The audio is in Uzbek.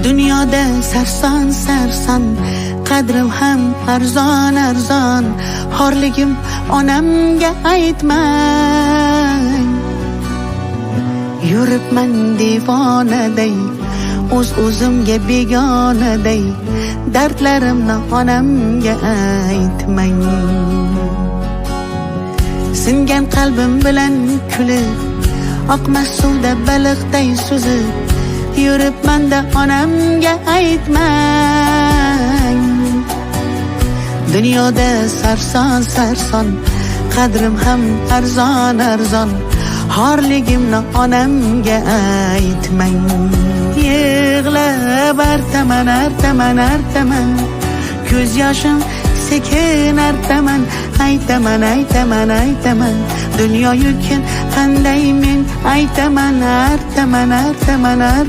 Dunyoda sarson sarson, qadrim ham arzon arzon, xorligim onamga aytmang. Yuribman devonaday, o'z o'zimga begonaday, dardlarimni onamga aytmang. Singan qalbim bilan kulib, oqmas suvda baliqday suzib yuribmanda, onamga aytmang. Dunyoda sarson sarson, qadrim ham arzon arzon, xorligimni onamga aytmang. Yig'lab artaman, artaman, artaman, ko'z yoshim sekin artaman. Aytaman, aytaman, aytaman, dunyo yukin qanday men aytaman, artaman, artaman, artaman.